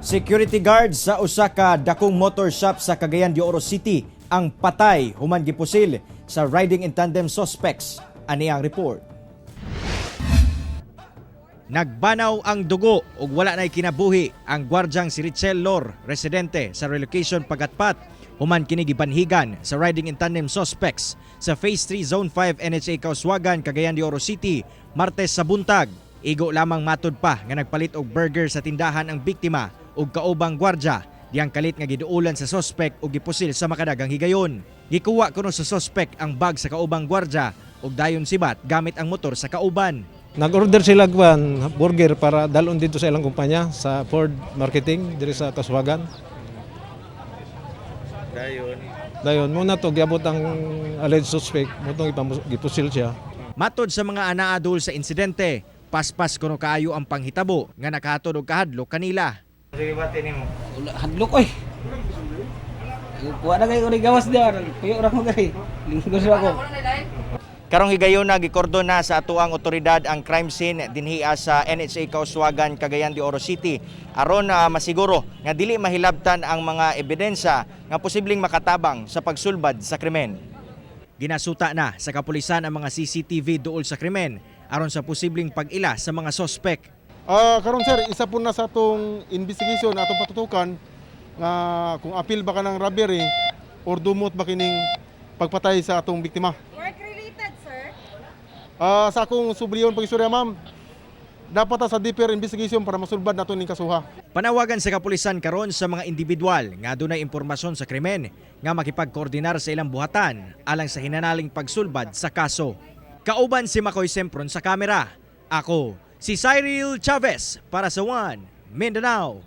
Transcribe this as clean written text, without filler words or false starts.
Security guard sa usa ka dakong motor shop sa Cagayan de Oro City ang patay human gipusil sa riding in tandem suspects. Ani ang report. Nagbanaw ang dugo ug wala na'y kinabuhi ang gwardyang si Richel Lor, residente sa relocation Pagatpat, human kini gibanhigan sa riding in tandem suspects sa Phase 3 Zone 5 NHA Kauswagan, Cagayan de Oro City, Martes sa buntag. Igo lamang matud pa nga nagpalit og burger sa tindahan ang biktima ug kaubang gwardya diyang kalit nga giduulan sa suspect ug gipusil sa makadagang higayon. Gikuha kuno sa suspect ang bag sa kaubang gwardya ug dayon sibat gamit ang motor sa kauban. Nag-order sila kwan burger para dalon dito sa ilang kumpanya sa Ford Marketing diri sa Kauswagan. Dayon. Dayon mao na to giabot ang alleged suspect, mao tong gipusil siya. Matod sa mga anaa duol sa insidente, paspas kuno kaayo ang panghitabo nga nakahatod og kahadlok kanila. Sige, bati nimo. Wala, hadlok oy. Kuha na kayo ni gawas diyan. Puyo ra ko diri. Lingkod ra ko. Karong higayona, gikordon na sa atuang otoridad ang crime scene dinhia sa NHA Kauswagan, Cagayan de Oro City aron na masiguro nga dili mahilabtan ang mga ebidensya nga posibleng makatabang sa pagsulbad sa krimen. Ginasuta na sa kapulisan ang mga CCTV duol sa krimen aron sa posibleng pag-ila sa mga sospek. Karon sir, isa po na sa atong investigation, atong patutukan nga kung apil ba kanang robbery or dumot ba kining pagpatay sa atong biktima. Work related, sir? Sa akong subliyon pag-istorya, ma'am, dapat ta sa deeper investigation para masulbad nato ning kasuha. Panawagan sa kapulisan karon sa mga individual nga dunay impormasyon sa krimen nga makipagkoordinar sa ilang buhatan alang sa hinanaling pagsulbad sa kaso. Kauban si Makoy Sempron sa kamera. Ako, si Cyril Chavez para sa One Mindanao.